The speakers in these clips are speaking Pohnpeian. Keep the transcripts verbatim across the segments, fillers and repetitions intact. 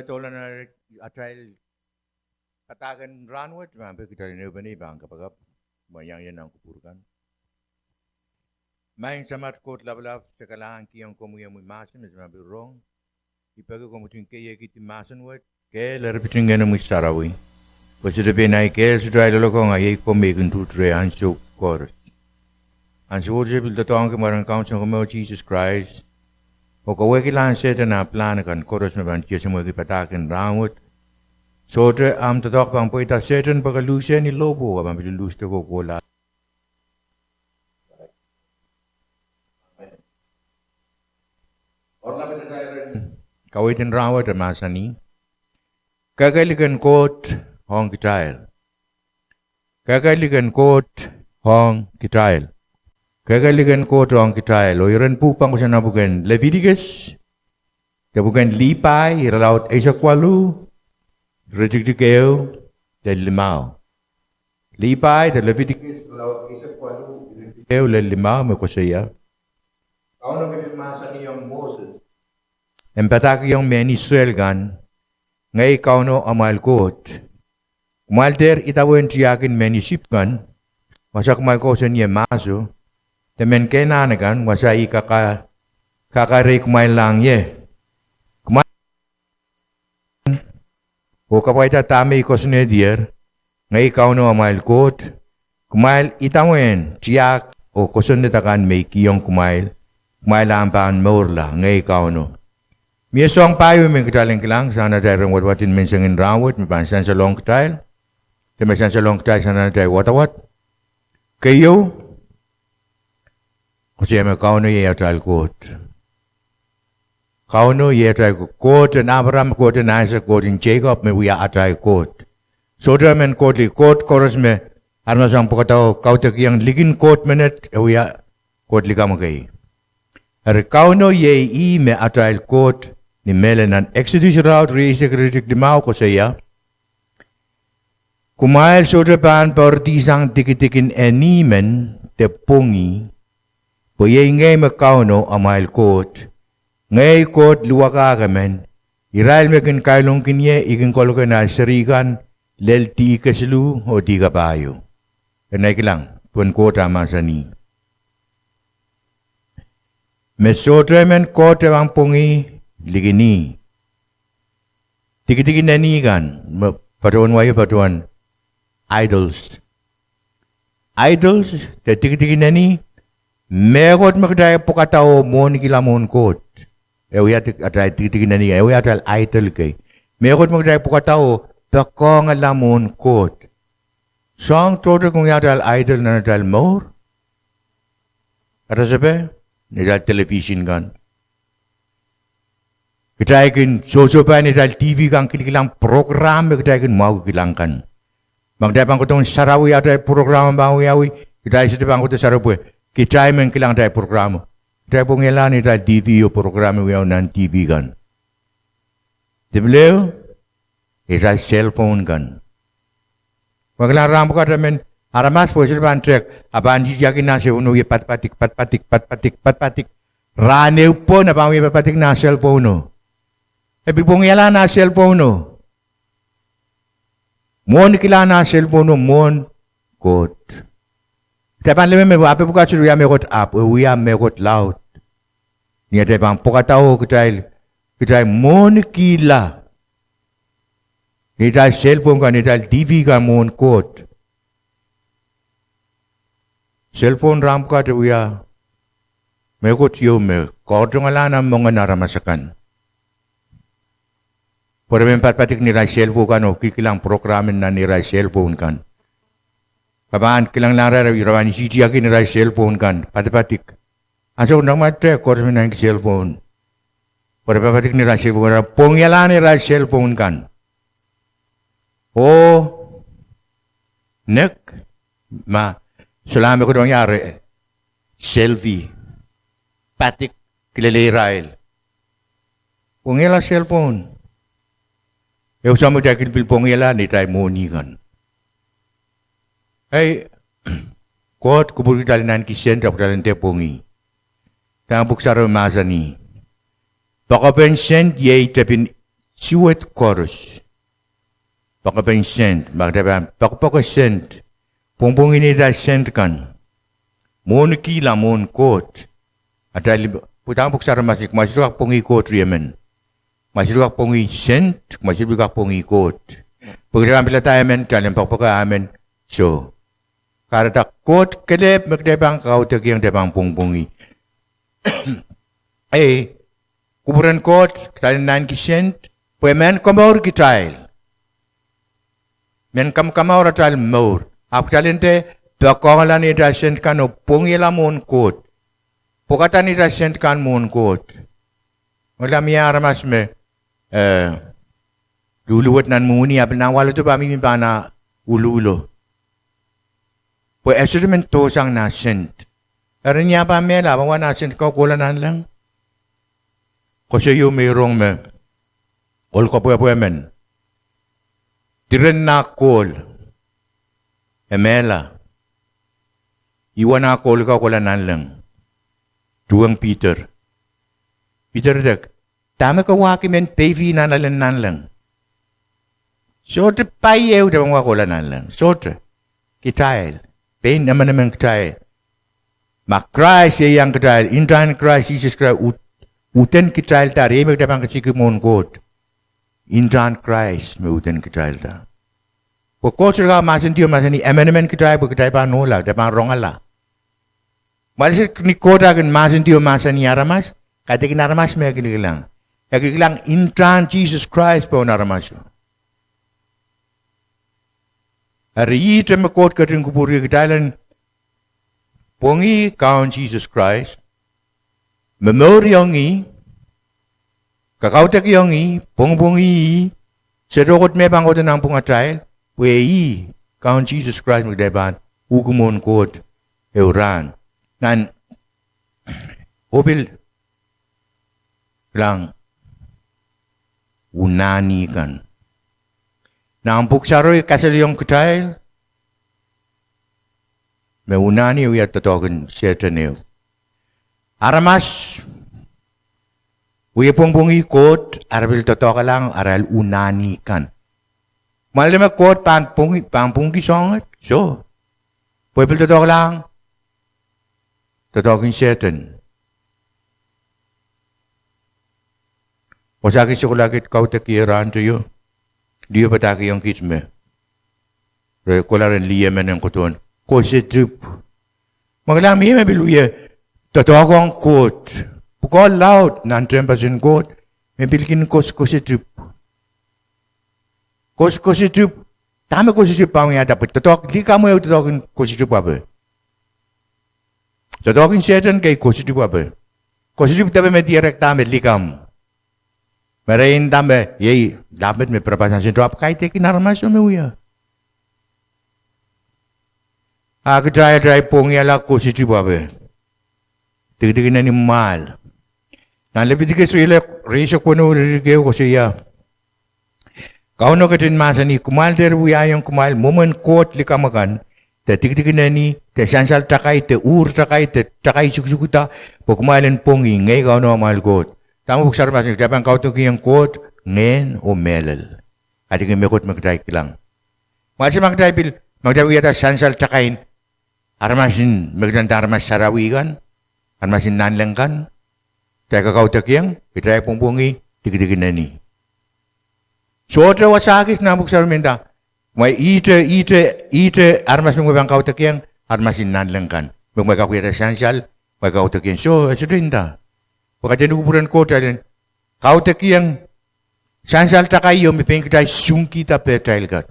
Doula nan atail padahk en rahnwet, ma peki kitail en ehupene pahn kapakap, ma iang ie nan kupwur kan. Maing Samat Koht Lapalap, se kalahngankihong komwi omwi mahsen me se pahn pil rong. I peki komw ketin keiekihdi mahsen wet, kehl, eripit en Ngehnomwi Sarawi. Pwe sohte pein ei kehl sohte ei loalokong, a iei komwi me kin tuht reh ansou koaros. Ansou wet se pil doadoahngki mwaren Kaun Sounkomour Sises Krais, oh kawehkilahng Sehdan ah pilahn kan koaros me pahn tiesemwehki padahk en rahnwet. Sohte ahmw doadoahk pahn pweida, Sehdan, pwe ke luhsehni lohpwuo, a pahn pil luhsete kohkohlahte. Kaweid en rahnwet e mahsanih: Kehkehlik en Koht ong kitail. Kehkehlik en Koht ong kitail. Kehkehlik en Koht ong kitail. Oh iren pwuhk pahn kohsang nan pwuken Leviticus, de pwuken Lipai, irelaud eisek waluh, iretikitik ehu de limau. Lipai de Leviticus, irelaud eisek waluh, iretikitik ehu lel limau, me koasoia: Kauno ketin mahsanihong Moses, en padahkihong mehn Israel kan: Ngehi Kauno amwail Koht. Kumwail dehr idawehn tiahk en mehn Isip kan, wasa kumwail kousoan ie mahso, de mehn Kenan akan, wasa I kak-, kakairei kumwail lahng ie. Kumwail oh kapwaiada dahme I koasoanehdier, ngehi Kauno amwail Koht. Kumwail idawehn tiahk oh kosonned akan me I kihong kumwail, kumwail ahpw pahn mourla. Ngehi Kauno. Mie soahng pahieu me kitail en kilang sang atail iren wadawad en menseng en rahnwet me pahn sansalohng kitail, de me sansalohng kitail sang nan atail wadawad. Keieu, koasoia me Kauno iei atail Koht. Kauno iei atail Koht en Apraam, Koht en Aisek, Koht en Seikop, me wia atail Koht. Sohte emen koht li, koht koaros me aramas pahn pwukadaho kaudokiong likin Koht menet, e wia koht likamw kei. Eri Kauno iei ih me atail Koht. Ni mehlel nan Exodus irelaud rieisek, iretikitik limau koasoia: Kumwail sohte pahn poaridi sang dikedik en eni men de pwongi, pwe iei ngehi me Kauno amwail Koht. Ngehi Koht luwakahk emen, irail me kin kailongkin ie, I kin kaloke nan ahi seri kan lel dih kesiluh oh dih kapahieu. Eri nei kilang duwen Koht ah mahsanih me sohte emen koht e pahn pwongi likin ih. Dikedik en eni kan, me patohwan wai, patohwan idols. Idols, de dikedik en eni, mehkot me kitail pwukadaho mwohnkihla mwohn Koht, e wia dik-, atail dikedik en eni, e wia atail idol kei. Mehkot me kitail pwukadaho poakohngala mwohn Koht. Soahng tohto kin wia atail idol nan atail mour. Katasepe, neitail television kan. Kitail kin sohsohpai neitail TV kan kilkilang program me kitail kin mwahuki kilang kan. Ma kitail pahn kohdohng sarawi atail program pahn wiawi, kitail sohte pahn kohdo sarawi pwe kitail men kilang atail program. Kitail pwongihala neitail TV oh program me wiawi nan TV kan. Dipileo, neitail cell phone kan. Mwein kilang rahn pwukat emen aramas pwe sohte pahn tehk, a pahn titiaki nan cell phone oh wie padapadik, padapadik, padapadik, padapadik. Rahn ehu pwon a pahn wie padapadik nan cell phone oh. E pil pwongihala nan cell phone oh. Mwohnkihla nan cell phone oh mwohn Koht. Kitail pahn leme me app pwukat sohte wia mehkot app, e wia mehkot laud. Ni atail pahn pwukadaho kitail, kitail mwohnkihla neitail cell phone kan, neitail TV kan mwohn Koht. Cell phone rahn pwukat e wia mehkot ieu me kautongala nan moangen aramas akan. Pwe re men padapadik neirail cell phone kan oh kilkilang program nan neirail cell phone kan. Ke pahn kilanglahng irail, re pahn isihtiaki neirail cell phone kan, padapadik. Ansou nan mwahu te koaros me nannki cell phone. Pwe re padapadik neirail cell phone kan, pwongihala neirail cell phone kan. Oh nek, ma solahr me kohdohng ie, re selfie, padik kileleirail. Pwongihala cell phone. Ehu soahng me kitail kin pil pwongihala neitail mwohni kan. Ei, Koht kupwurki kitail en nannki sent ahpw kitail en dehr pwongih. Dahme Pwuhk Sarawi mahsanih: Poakepen sent iei tepin suwed koaros. Poakepen sent, ma kitail pahn poakepoake sent, pwongpwongih neitail sent kan, mwohnkihla mwohn Koht. Atail, pwuhk, pwuhk sarawi mahsanih, kumwail sohte kak pwongih Koht riemen. Kumwail sohte kak pwongih sent, kumwail sohte pil kak pwongih Koht. Pwe kitail pahn pilada emen, kitail en poakepoake emen. Soh, kahrehda Koht kelehpw me kitail pahn kaudokiong, kitail pahn pwongpwongih. Ei, kupwuren Koht kitail en naineki sent, pwe mehn komour kitail, mehn kamakamour atail mour. Ahpw kitail en dehr poakohngala neitail sent kan oh pwongihala mwohn Koht. Pwekada neitail sent kan mwohn Koht. Mie aramas me, eh, luhluwet nan mwuhni, ah pil nan wahla dohpa mihmi pahn ah uluhlo. Pwe e sohte men dohsang nah sent. Eri ni ah pahn mehla, pahn wia nah sent ko kohla nanleng. Koasoio me I rong me ohl kepwehpwe men, diren nah kohl, e mehla, ih wia nah kohl ko kohla nanleng. Tuhwong Piter. Piter idek, dahme ke wahki mehn peifi nan elen nanleng? Sohte pai ehu de pahn wia kohla nanleng. Sohte. Kitail, pein emenemen kitail, ma Krais ieiang kitail, ntahn Krais, Sises Krais, ud-, uden kitailda, riei me kitail pahn kesikihla mwohn Koht, ntahn Krais me uden kitailda. Pwe Koht sohte kak mahsendioh mahsanih emenemen kitail pwe kitail pahn ohla, kitail pahn rongala. Mwail se ni Koht ah kin mahsendioh mahsanih aramas, kaidehkin aramas me e kilikilang. E kilikilang ntahn Sises Krais pohn aramaso. Eri ihte me Koht ketin kupwurki kitail en pwongih Kaun Sises Krais, momouriong ih, kakaudokiong ih, pwongpwongih ih, sohte mehkot me pahn kohdo nanpwungatail, pwe ih Kaun Sises Krais me kitail pahn uhki mwohn Koht ehu rahn. Nan oh pil kilang unani kan. Nan pwuhk sarawi kasalehiong kitail me unani e wia doadoahk en Sehdan ehu. Aramas wie pwongpwongih Koht, ara pil doadoahklahng arail unani kan. Mwail me Koht pahn pwungki, pahn pwungki soangen, soh. Pwe pil doadoahklahng doadoahk en Sehdan. Wasa kis sokula kit kaudokiong rahnteio, liopadahkiong kit me re kohla rehn lih emen en kohdohn kosetipw. Ma kilang mie me pil wie doadoahkohng Koht, pwukoa laud nan tehnpasen Koht, me pil kin kos-, kosetipw. Kos-, kosetipw, dahme kosetipw pahn wiahda? Pwe doadoahk likamw ehu doadoahk en kosetipw ape. Doadoahk en Sehdan kei kosetipw ape. Kosetipw depe me dierekda me likamw. Me re nda me iei lahp met me pirapa sang sehdo, ahpw kaidehkin aramaso me wia. A kitail, kitail pwongihala kosetipw ape. Dikedik en eni mwahl. Nan Leviticus riehla, rieisek weneu, ire keieu koasoia, Kauno ketin mahsanih, kumwail dehr wiahiong kumwail mwomwen koht likamw akan, de dikedik en eni, de sansal takai, de uhr takai, de takai sukusukuda, pwe kumwail en pwongih, ngehi Kauno amwail Koht. Dahme pwuhk sarawi mahsanih? Kitail pahn kaudokiong Koht ngehn oh mehlel. Kaidehkin mehkot me kitail kilang. Mwail se ma kitail pil, ma kitail wiahda sansal takai en aramasin, me kitail nda aramas sarawi kan, aramasin nanleng kan, kitail kakaudokiong, kitail pwongpwongih dikedik en eni. Sohte wasa kis nan pwuhk sarawi me nda, mwail ihte, ihte, ihte aramas me kumwail pahn kaudokiong, aramasin nanleng kan. Me kumwail kak wiahda sansal, kumwail kaudokiong. Soh, e sohte nda. Pwe kaidehn kupwuren Koht kitail en kaudokiong sansal takai ieu me pein kitail sungkihda pehtail kat.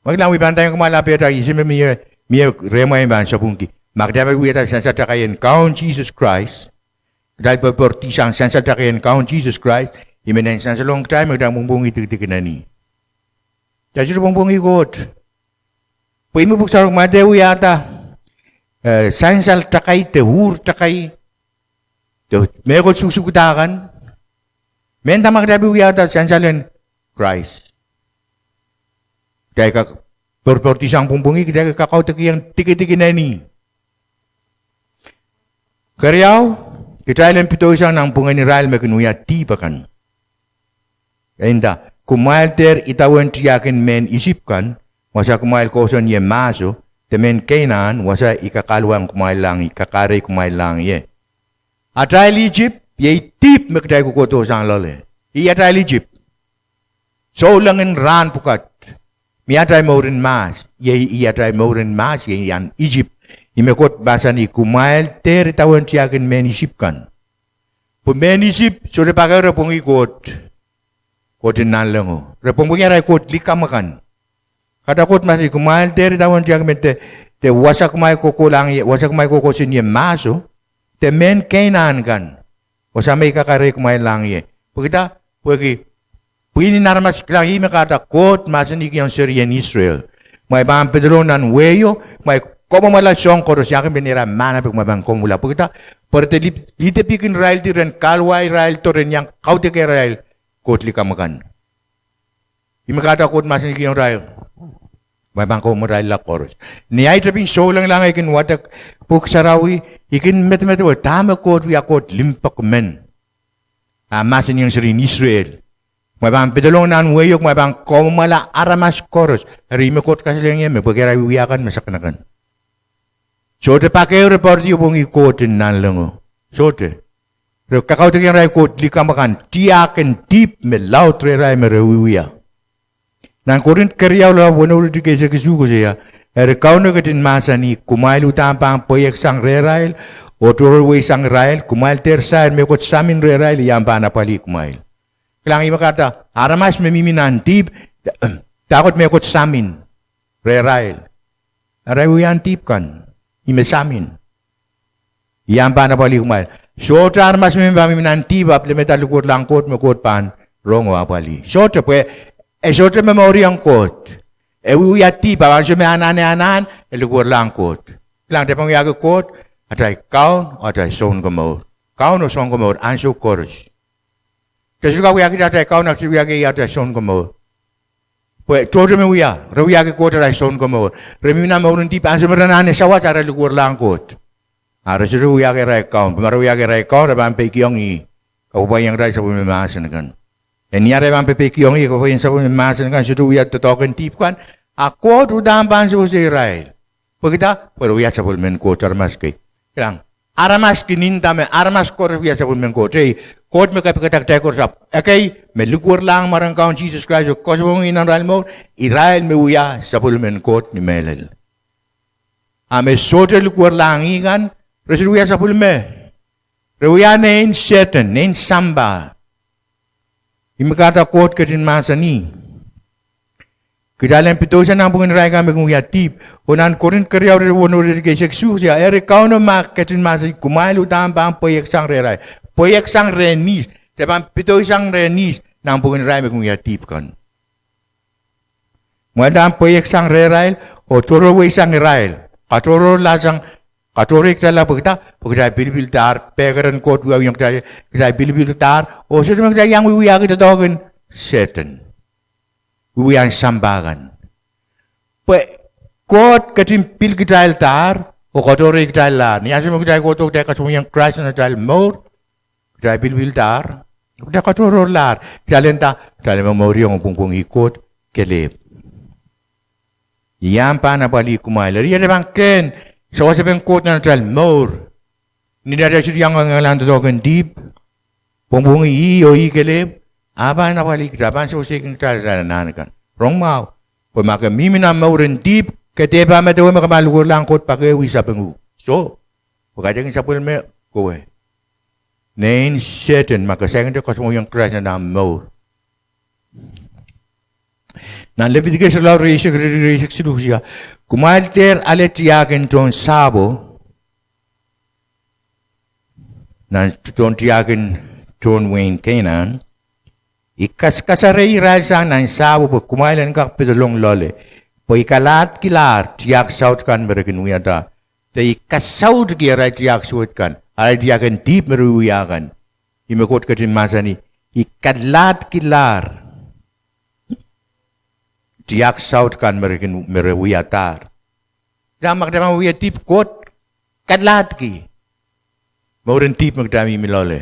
Ma kilang, wie pahn ndaiong kumwail ah pehtail, ih se me mie, mie rehmwail pahn sapwungki. Ma kitail pahn wiahda sansal takai en Kaun Sises Krais, kitail popoardisang sansal takai en Kaun Sises Krais, ih me en sansalong kitail me kitail pwongpwongih dikedik en eni. Kitail sohte pwongpwongih Koht. Pwe ih me pwuhk sarawi mahsanih, ma kitail wiahda, eh, sansal takai, de uhr takai, de mehkot sukusukuda kan, mehnda ma kitail pil wiahda sansal en Krais, kitail kak popoardisang pwongpwongih, kitail kak kaudokiong dikedik en eni. Keriau, kitail en pedoisang nanpwungen irail me kin wia dihp akan. E nda, kumwail dehr idawehn tiahk en mehn Isip kan, wasa kumwail kousoan ie mahso, de mehn Kenan, wasa I kakaluwang kumwail lahng, I kakahrei kumwail lahng ie. Atail Isip, iei dihp me kitail kohkohdo sang loale. Ih atail Isip. Souleng en rahn pwukat. Mie atail mouren mahs, iei ih atail mouren mahs, iei ian Isip. Ih me Koht mahsanih kumwail dehr idawehn tiahk en mehn Isip kan. Pwe mehn Isip, sohte pak ehu re pwongih Koht, Koht en nanlengo. Re pwongpwongih arail koht likamw akan. Kahrehda Koht mahsanih kumwail dehr idawehn tiahk me de, de wasa kumwail kohkohlahng ie, wasa kumwail kohkohsang ie mahso, de mehn Kenan kan, wasa me I kakahrei kumwail lahng ie. Pwekida, pwehki, pwihn en aramas kilang ih me kahrehda Koht mahsanihkihong serien Israel. Kumwail pahn pedolong nan wehio, kumwail kamwomwala soahng koaros, iangkin pil neira mahn ape kumwail pahn kamwomwala. Pwekida, pwe re de lih-, lihdepihkin irail di ren kahluwa irail do ren iang kaudek irail koht likamw akan. Ih me kahrehda Koht mahsanihkihong irail, kumwail pahn kamwomwala koaros. Ni ahi tepin soulenglahng I kin wadek Pwuhk Sarawi, I kin medemedewe dahme Koht wia, Koht limpoak men. A mahsanihong serien Israel, kumwail pahn pedolong nan wehio, kumwail pahn kamwomwala aramas koaros. Eri ih me Koht kasalehiong ie me pwehki arail wiewia kan me sakanakan, sohte pak ehu re poaridi oh pwongih Koht en nanlengo. Sohte. Re kakaudokiong irail koht likamw akan, tiahk en dihp me laud rehrail me re wiewia. Nan Korint keriau, irelaud weneu iretikitik eisek isuh koasoia, eri Kauno ketin mahsanih, kumwail uhdahn pahn pweieksang rehrail, oh tohrohrweisang irail, kumwail dehr sair mehkot samin rehrail, I ahpw pahn apwalih kumwail. Kilang, ih me kahrehda aramas me mihmi nan dihp, dahkot mehkot samin rehrail. Arail wiewia nan dihp kan, ih me samin. I ahpw pahn apwalih kumwail. Sohte aramas me pahn mihmi nan dihp ahpw lemehda likwerlahng Koht me Koht pahn rong oh apwalih. Sohte, pwe e sohte momouriong Koht. E wiewia dihp, ahpw ansou me anahne anahn, e likwerlahng Koht. Kilang, kitail pahn wiahki Koht atail Kaun, atail Sounkomour. Kaun oh Sounkomour, ansou koaros. Kitail sohte kak wiahki atail Kaun ahpw sohte wiahki atail Sounkomour. Pwe tohto me wia, re wiahki Koht atail Sounkomour. Re mihmi nan mouren dihp, ansou me re anahne sawas, a re likwerlahng Koht. A re sohte wiahki arail Kaun, pwe ma re wiahki arail Kaun, re pahn peikiong ih, kapwapwaiong irail sapwellime mahsen kan. E ni arail pahn pepeikiong ih, kapwapwaiong sapwellime mahsen kan, sohte wia doadoahk en dihp kan, a Koht uhdahn pahn sewese irail. Pwekida, pwe re wia sapwellimen Koht, aramas kei. Kilang, aramas kin nda me aramas koaros wia sapwellimen Koht. Ei, Koht me kepikada kitail koaros ahpw ekei me likwerlahng mwaren Kaun Sises Krais oh koasoanehdi nan arail mour, irail me wia sapwellimen Koht ni mehlel. A me sohte likwerlahng ih kan, re sohte wia sapwellime. Re wia nein Sehdan, nein sampah. Ih me kahrehda Koht ketin mahsanih kitail en pedoisang nanpwungen irail kan me kin wia dihp. Oh nan Korint keriau, irelaud weneu iretikitik eisek isuh koasoia, eri Kauno ma ketin mahsanih, kumwail uhdahn pahn pweieksang rehrail. Pweieksang rehn ihs, de pahn pedoisang rehn ihs nanpwungen irail me kin wia dihp kan. Kumwail uhdahn pweieksang rehrail, oh tohrohrweisang irail. Katohrohrlahsang, katohre kitailla pwekida, pwe kitail pilipildahr, pekeren Koht wiawiong kitail, kitail pilipildahr, oh sohte me kitail iang wiewiahki doadoahk en Sehdan, wiewia en sampah kan. Pwe Koht ketin pil kitaildahr, oh katohre kitail lahr. Ni ansou me kitail kohdo, kitail koasoanehdi Krais nan atail mour, kitail pilipildahr, kitail katohrohrlahr, kitail nda, kitail momouriong oh pwongpwongih Koht kelehpw. I ahpw pahn apwalih kumwail. Eri atail pahn kehn sawasepen Koht nan atail mour. Ni atail sohte iang kangoange doadoahk en dihp, pwongpwongih ih oh ih kelehpw, a pahn apwalih kitail, pahn sewesehkin kitail atail anahn kan. Rong mwahu, pwe ma ke mihmi nan mouren dihp, ke dehpa medewe me ke pahn likwerlahng Koht pak ehu ih sapeng uhk. Soh, pwe kaidehkin sapwellime kowe, nein Sehdan, ma ke saikinte koasoanehdiong Krais nan ahmw mour. Nan Leviticus irelaud rieisek, rieisek siluh koasoia, kumwail dehr ale tiahk en tohn sahpwo, nan tohn tiahk en tohn wehin Kenan, I kaskasarei irail sang nan sahpwo pwe kumwail en kak pedolong loale, pwe I kalahdekilahr tiahk saut kan me re kin wiadahr, de I kasautki arail tiahk suwed kan, arail tiahk en dihp me re wiewia kan. Ih me Koht ketin mahsanih, I kalahdekilahr tiahk saut kan me re kin, me re wiadahr. Dahme kitail pahn wie dihp, Koht kalahdki mouren dihp me kitail mihmi loale.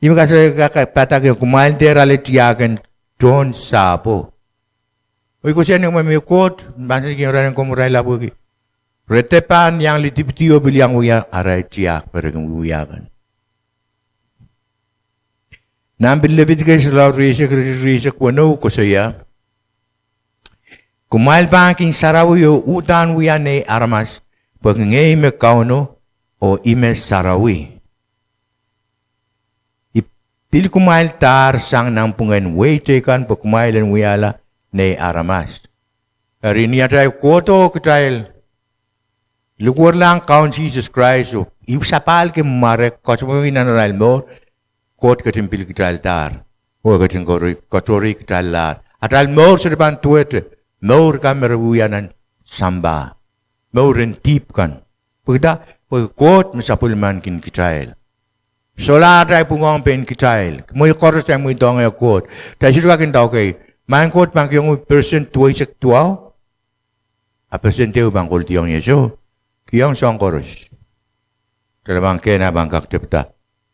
Ih me kasalehda padahk, kumwail dehr ale tiahk en tohn sahpwo. Oh I koasoia me, me Koht mahsanihki irail en komwurail ahpw wehwehki, re dehr pahn iang lidipdi oh pil iang wia arail tiahk me re kin wiewia kan. Nan pil Leviticus irelaud rieisek, iretikitik rieisek weneu koasoia, kumwail pahn kin sarawi oh uhdahn wia nei aramas, pwehki ngehi me Kauno, oh I me sarawi. I pil kumwail dahr sang nanpwungen wehi teikan pwe kumwail en wiahla nei aramas. Eri ni atail kohdo kitail likwerlahng Kaun Sises Krais oh ih sapahl ki mware koasoamwei nan arail mour, Koht ketin pil kitail dahr, oh ketin koatohrih, koatohrih kitaillahr. Atail mour sohte pahn duwehte mour kan me re wiewia nan sampah, mour en dihp kan. Pwehki dah? Pwehki Koht me sapwellimaniki kitail. Solahr atail pwukoahng pein kitail. Mwehi koaros atail mweidohng eh Koht. Atail sohte kak ndahki, maing Koht, pahn kihong uhk percent duweisek duwau, a percent ehu pahn kolediong ie, soh, kihong soahng koaros. Kitail pahn kehn, a pahn kak tepida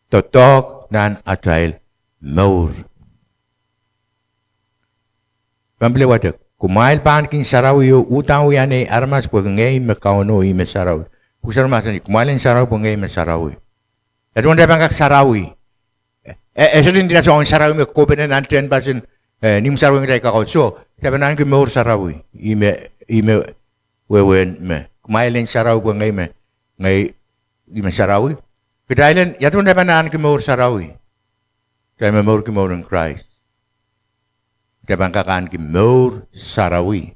doadoahk nan atail mour. Pahn pil wadek, kumwail pahn kin sarawi oh uhdahn wia nei aramas pwehki ngehi me Kauno, I me sarawi. Pwuhk Sarawi mahsanih, kumwail en sarawi pwe ngehi me sarawi. Ia duwen atail pahn kak sarawi? E, e sohte ndinda soangen sarawi me kohpene nan tehnpasen, eh, ni me sarawi ngehi atail kakaun, soh, kitail pahn ahneki mour sarawi. Ih me, ih me wehwehn me, kumwail en sarawi pwe ngehi me, ngehi, I me sarawi. Kitail en, ia duwen atail pahn ahneki mour sarawi? Kitail me mourki mour en Krais, kitail pahn kak ahneki mour sarawi.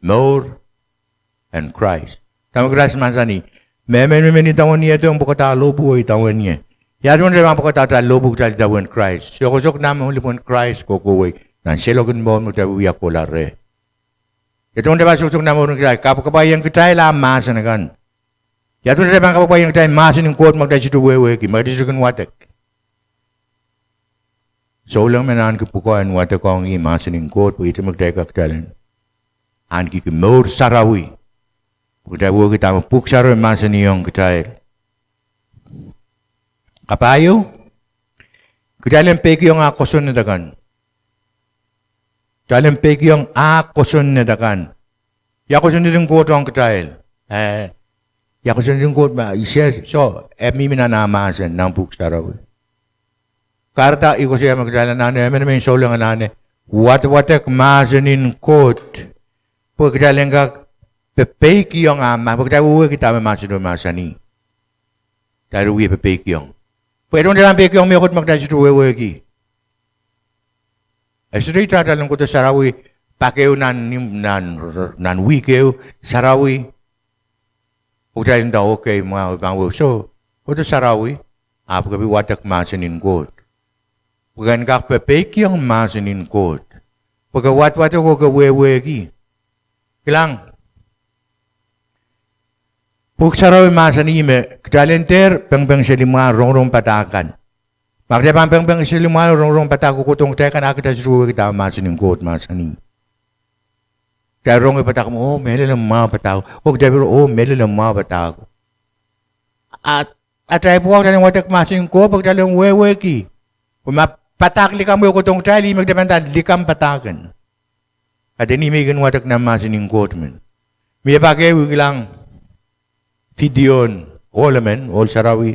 Mour en Krais. Dahme Krais mahsanih? Mehmen me men idawehn ie de pwukada lohpwuo idawehn ie. Ia duwen atail pahn pwukada atail lohpwuo, kitail idawehn Krais? Sokosok nan mour lipwen Krais kohkohwei nan seiloak en mour me kitail wiewia kohla reh. Ia duwen atail pahn sokosok nan mour en kitail? Kapwakapwaiada kitail ah mahsen akan. Ia duwen atail pahn kapwakapwaiada kitail? Mahsen en Koht me kitail sohte wehwehki, me kitail sohte kin wadek. Souleng men ahneki pwukoa en wadekohng ih mahsen en Koht pwe ihte me kitail kak, kitail en ahneki mour sarawi. Pwe kitail wehwehki dahme Pwuhk Sarawi mahsanihong kitail. Kapahieu, kitail en peikiong ah kosonned akan. Kitail en peikiong ah kosonned akan. Ia kosonned en Koht ong kitail? Eh, ia kosonned en Koht? Ma I sehse, soh, e mihmi nan ah mahsen, nan Pwuhk Sarawi. Kahrehda I koasoia me kitail anahne, emenemen souleng anahne wadwadek mahsen en Koht, pwe kitail en kak pepeikiong ah ma, pwe kitail wehwehki dahme mahsen o mahsanih. Kitail wie pepeikiong. Pwe ia duwen atail pahn peikiong mehkot ma kitail sohte wehwehki? E sohte ita atail en kohdo sarawi pak ehu nan, nan, nan wihk ehu, sarawi, pwe kitail nda, okay, mwahu, pahn wehwehki, soh, kohdo sarawi, ahpw ke pil wadek mahsen en Koht. Pwe ke en kak pepeikiong mahsen en Koht, pwe ke wadwadek oh ke wehwehki. Kilang, Pwuhk Sarawi mahsanih me kitail en dehr pengpeng seli mwahl rongorong padahk kan. Ma kitail pahn pengpeng seli mwahl rongorong padahk oh kohdohng kitail kan, a kitail sohte wehwehki dahme mahsen en Koht mahsanih. Kitail rong padahk, oh, mehlel e mwahu padahk, oh, kitail pil, oh, mehlel e mwahu padahk. A, atail pwukoa kitail en wadek mahsen en Koht pwe kitail en wehwehki. Pwe ma padahk likamw e kohdohng kitail, ih me kitail pahn nda likamw padahk en. Kaidehn ih me I kin wadek nan mahsen en Koht men. Mie pak ehu I kilang video en ohl emen, ohl sarawi,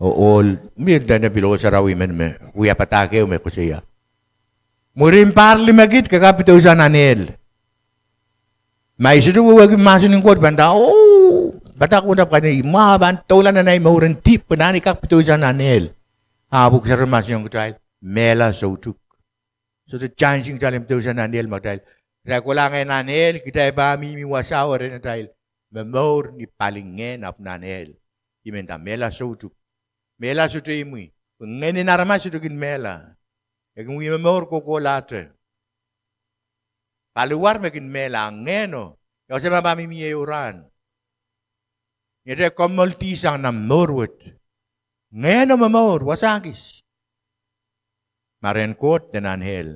oh ohl, mie dene pil ohl sarawi men me wia padahk ehu me koasoia, mwurin pahr limekid ke kak pedeusa nan ehl. Ma I sohte wehwehki mahsen en Koht, pahn nda, oh, padahk wet ahpw kaidehn mwahu, pahn doula nan ahi mour en dihp, pwe nahn I kak pedeusa nan ehl. A Pwuhk Sarawi mahsanihong kitail, mehla soutuk. Sohte chance en kitail en pedeusa nan ehl ma kitail, kitail kolahng nan ehl, kitail pahn mihmi wasao erein atail momour ni palingehn ahpw nan ehl. Ih me nda mehla soutuk. Mehla sohte imwi. Pwe ngehn en aramas sohte kin mehla. E kin wie momour kohkohlahte. Paliwar me kin mehla, ngehno, ia wasa ma pahn mihmi ehu rahn? Ni atail komoldihsang nan mour wet, ngehno momour wasa kis. Ma rehn Koht de nan ehl.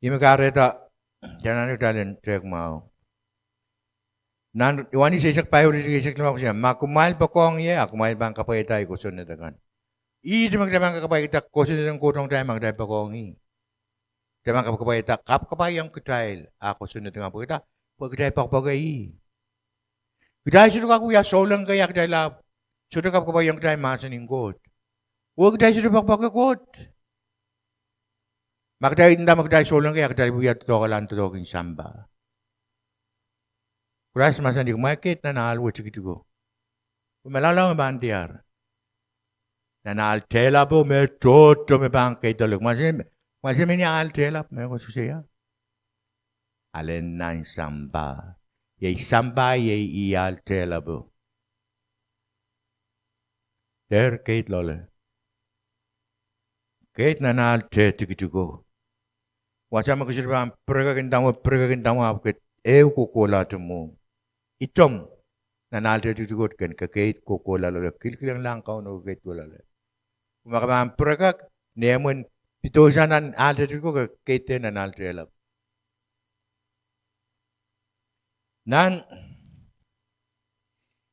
Ih me kahrehda kitail anahne kitail en tehk mwahu. Nan Ioanes eisek pahieu, iretikitik eisek limau koasoia, ma kumwail poakohng ie, a kumwail pahn kapwaiada ei kosonned akan. Ihte me kitail pahn kak kapwaiada kosonned en Koht ong kitail ma kitail poakohng ih. Kitail pahn kak kapwaiada, kapkapwaiong kitail ah kosonned akan pwehki dah? Pwe kitail poakpoake ih. Kitail sohte kak wia souleng kei ah kitail ahpw sohte kapkapwaiong kitail mahsen en Koht. Oh kitail sohte poakpoake Koht. Ma kitail nda me kitail souleng kei ah kitail wia doadoahk en doadoahk en sampah. Krais mahsanih, kumwail keid nan ahl wet tikitiko. Pwe malaulau me pahn diar. Nan ahl tehlapo me tohto me pahn keid loale. Kumwail se, kumwail se mie ahl tehlap me koasokoasoia? Alen nan sampah. Iei sampah, iei ih ahl tehlapo. Dehr keid loale. Keid nan ahl teh tikitiko. Wasa me ke sohte pahn pirekek ndamwo, pirekek ndamwo ahpw ke ehu kohkohlahte mwohmw. Ihtomw nan ahl teh tikitiko ken ke keid kohkohla loale, kilkilenglahng Kauno, keid kohkohla loale. Pwe ma ke pahn pirekek, ni mwomwen pidosang nan ahl teh tikitiko, ke keid nan ahl tehlap. Nan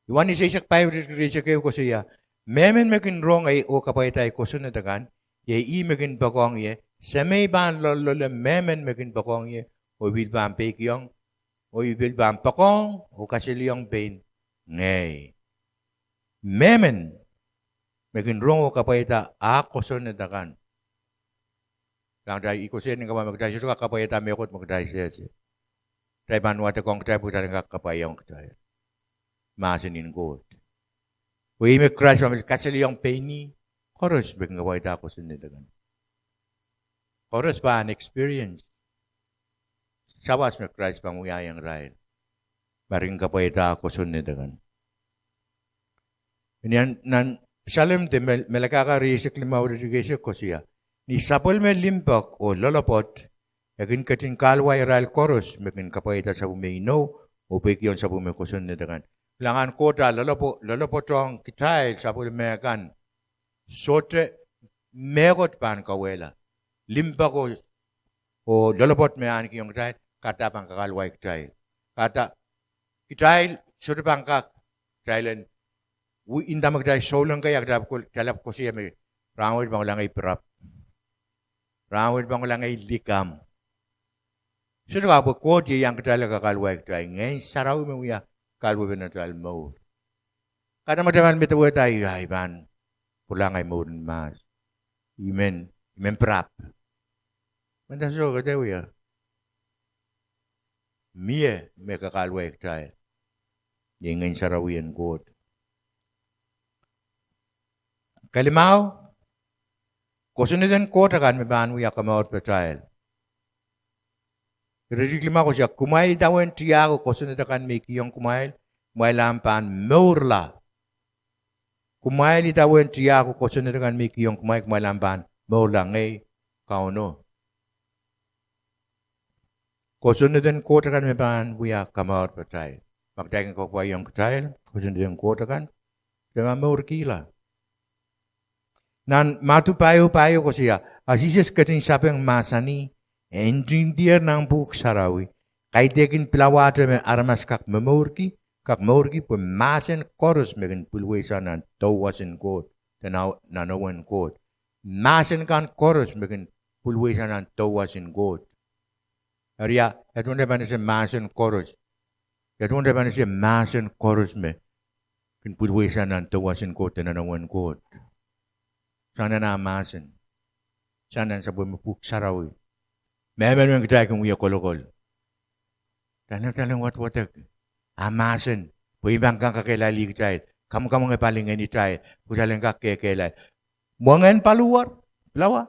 Ioanes eisek pahieu, iretikitik rieisek ehu koasoia, mehmen me kin rong ei oh kapwaiada ei kosonned akan, iei ih me kin poakohng ie, Semei pahn loalloale mehmen me kin poakohng ie, oh I pil pahn peikiong, oh I pil pahn poakohng oh kasiliong pein ngehi. Mehmen me kin rong oh kapwaiada ah kosonned akan. Sang kitail, I koasoia ni kapwa me kitail sohte kak kapwaiada mehkot me kitail sehse, kitail pahn wadekohng kitail pwe kitail en kak kapwaiong kitail mahsen en Koht. Pwe ih me Krais pahn pil kasiliong pein ih, koaros me kin kapwaiada kosonned akan. Koaros pahn experience sawas me Krais pahn wiahiong irail ma re kin kapwaiada kosonned akan. Ni nan Psalem de Mel-, Melkahka rieisek limau, iretikitik eisek koasoia, ni sapwellime limpoak oh loalopwoat, e kin ketin kahluwa irail koaros me kin kapwaiada sapwellime inou oh peikiong sapwellime kosonned akan. Kilang, Koht loalopwo-, loalopwoatohng kitail sapwellime kan. Sohte mehkot pahn kauwehla. Limpoak oh, oh loalopwoat me e ahnikihong kitail, kahrehda pahn kahluwa kitail. Kahrehda kitail sohte pahn kak, kitail en, wi-, inda me kitail souleng kei ah kitail ahpw ko-, kitail ahpw koasoia me, rahnwet pahn kohla ngehi pirap. Rahnwet pahn kohla ngehi likamw. Sohte kak, pwe Koht ieiang kitail, e kahluwa kitail. Ngehn Sarawi me wia kahlwepen atail mour. Kahrehda ma kitail pahn medewehda, ia, I pahn pwuralahng ei mour en mahs. I men, I men pirap. Mendahte soh, ke dehr wia. Mie me kahluwa kitail. Iei Ngehn Sarawi en Koht. Kelimau, kosonned en Koht akan me pahn wia kamour patail. Iretikitik limau koasoia, kumwail idawehn tiahk oh kosonned akan me I kihong kumwail, kumwail ahpw pahn mourla. Kumwail idawehn tiahk oh kosonned akan me I kihong kumwail, kumwail ahpw pahn mourla, ngehi Kauno. Kosonned en Koht akan me pahn wia kamour patail. Ma kitail kin kapwaiong kitail kosonned en Koht akan, kitail pahn mourkihla. Nan Madiu pahieu pahieu koasoia, a Sises ketin sapeng mahsanih, e ntingdier nan Pwuhk Sarawi, kaidehkin pilawahte me aramas kak momourki, kak mourki pwe mahsen koaros me kin pwilweisang nan souwas en Koht, de nan, nan ewen Koht. Mahsen kan koaros me kin pwilweisang nan souwas en Koht. Eri ia duwen kitail pahn ese mahsen koaros? Ia duwen kitail pahn ese mahsen koaros me kin pwilweisang nan souwas en Koht de nan ewen Koht? Sang nan ah mahsen. Sang nan sapwellime Pwuhk Sarawi. Mehmen men kitail kin wia kolokol, kitail en wadwadek ah mahsen, pwe I pahn kak kakehlailih kitail, kamwkamwenge palingehn kitail, pwe kitail en kak kehkehlail. Mwengehn paliwar, pilawa,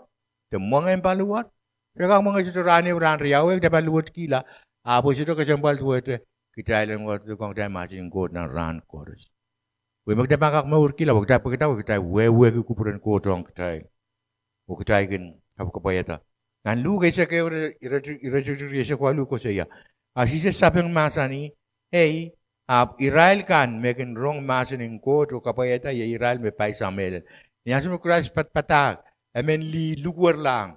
de mwengehn paliwar. Kitail kak mwenge sohte rahn ehu, rahn riau, kitail pahn luwetkihla, ahpw sohte kesempwal duwehte kitail en wadwadek ong kitail mahsen en Koht nan rahn koaros. Pwe ma kitail pahn kak mourkihla, pwe kitail, pwe kitail, pwe kitail wehwehki kupwuren Koht ong kitail, oh kitail kin kapwaiada. Nan Luk eisek ehu, iretikitik rieisek waluh koasoia, a Sises sapeng mahsanih, ei, ahpw irail kan me kin rong mahsen en Koht oh kapwaiada, iei irail me paisa mehlel. Ni ansou me Krais padapadahk, e men lih lukuwerlahng,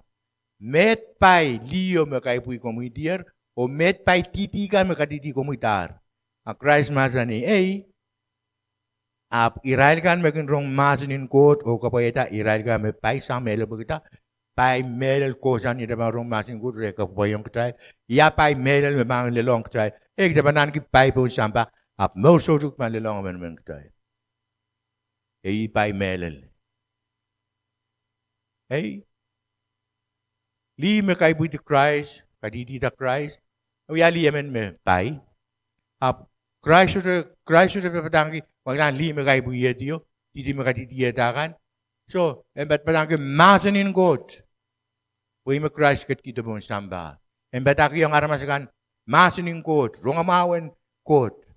meid pai liho me kaipwih komwidier, oh meid pai dihdi kan me kadihdi komwidahr. A Krais mahsanih, ei, ahpw irail kan me kin rong mahsen en Koht oh kapwaiada, irail kan me paisang mehlel, pwehki dah? Pai mehlel kohsang ni atail pahn rong mahsen en Koht, re kapwaiong kitail. Ia pai mehlel me pahn lelohng kitail? Ei, kitail pahn ahneki pai pohn sampah, ahpw mour soutuk pahn lelohng emenemen kitail. Ei, pai mehlel. Ei, lih me kaipwidi Krais, kadihdihda Krais, e wia lih emen me pai. Ahpw Krais sohte, Krais sohte pahn padahngki, ma kilang lih me kaipwidiohdi, dihdi me kadihdieda kan. Soh, e pahn padahngki mahsen en Koht. Pwe ih me Krais ketikihdo pohn sampah. E padahkihong aramas akan mahsen en Koht, rongamwahu en Koht.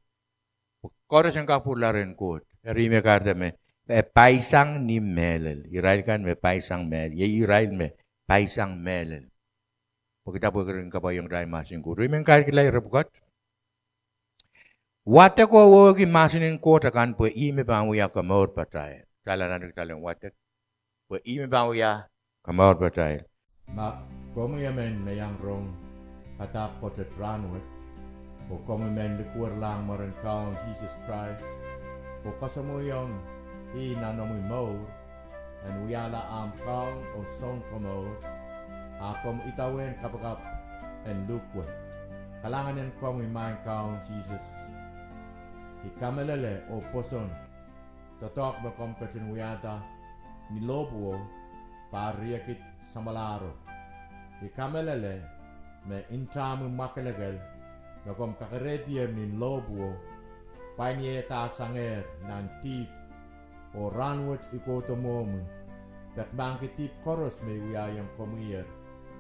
Pwe koaros en kak pwurala rehn Koht. Eri me kahrehda me, e paisang ni mehlel. Irail kan me paisang mehlel. Iei irail me paisang mehlel. Pwehki dah? Pwehki re kin kapwaiong kitail mahsen en Koht. Eri me kahrehla ire pwukat. Wadek oh wehwehki mahsen en Koht akan pwe ih me pahn wia komourpatail. Kitail anahne kitail en wadek. Pwe ih me pahn wia komourpatail. Ma komwi emen me iang rong padahk pwoatet rahnwet, oh komwi men likwerlahng mwaren Kaun Sises Krais, oh kasamwoiong ih nan omwi mour, en wiahla ahmw Kaun oh Sounkomour, a komw idawehn kapakap en luhk wet. Kalahngan en komwi Maing Kaun Sises. I kamehlele oh pwoson doadoahk me komw ketin wiahda ni lohpwuo, pahr riekid samwalahro. I kamehlele me ntahmwi mwakelekel me komw kakerehdi ni lohpwuo, pwain iehda sangehr nan dihp, oh rahnwet I kohdo mwohmwi, peki mahkki dihp koaros me I wiahiong komwiher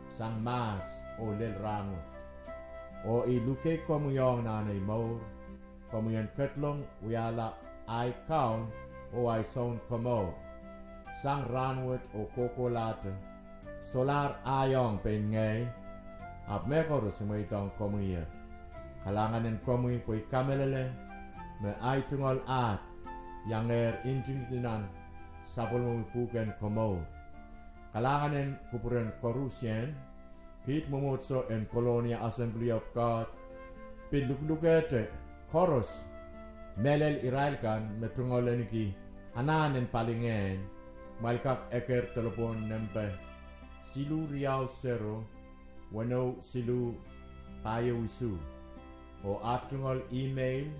sang mahs oh lel rahnwet. Oh I luke komwi ong nan ei mour, komwi en ketlong wiahla ahi Kaun oh ahi Sounkomour sang rahnwet oh kohkohlahte, solahr ahi ong pein ngehi, ahpw mehkoaros I mweidohng komwiher. Kalahngan en komwi pwe I kamehlele me ahi tungoal ahd iangehr ntingdi nan sapwellimomwi pwuhken komour. Kalahngan en kupwuren koarusie. Kiht mwomwohdiso en Colonia Assembly of God pil luhlukehte koaros, mehlel irail kan me tungoal ahneki anahn en palingehn, kumwail kak eker delepwohn nempe siluh riau sero, weneu siluh, pahieu isuh. Oh aht tungoal email,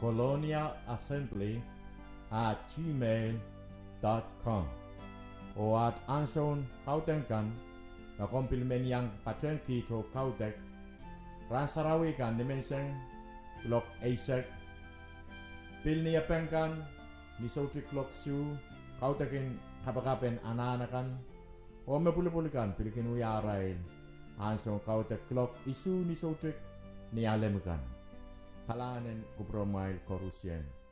colonia assembly at gmail dot com. Oh aht ansoun kaudok kan, ma komw pil men iang patehng kiht oh kaudok, rahn sarawi kan nimenseng kuloak eisek, pil ni Epeng kan ni soutik kuloak isuh, kaudokin kapakap en anahn akan, oh me pwulopwul kan pil kin wia arail ansoun kaudok kuloak isuh ni soutik ni Alem kan. Kalahngan en kupwuramwail koarusie.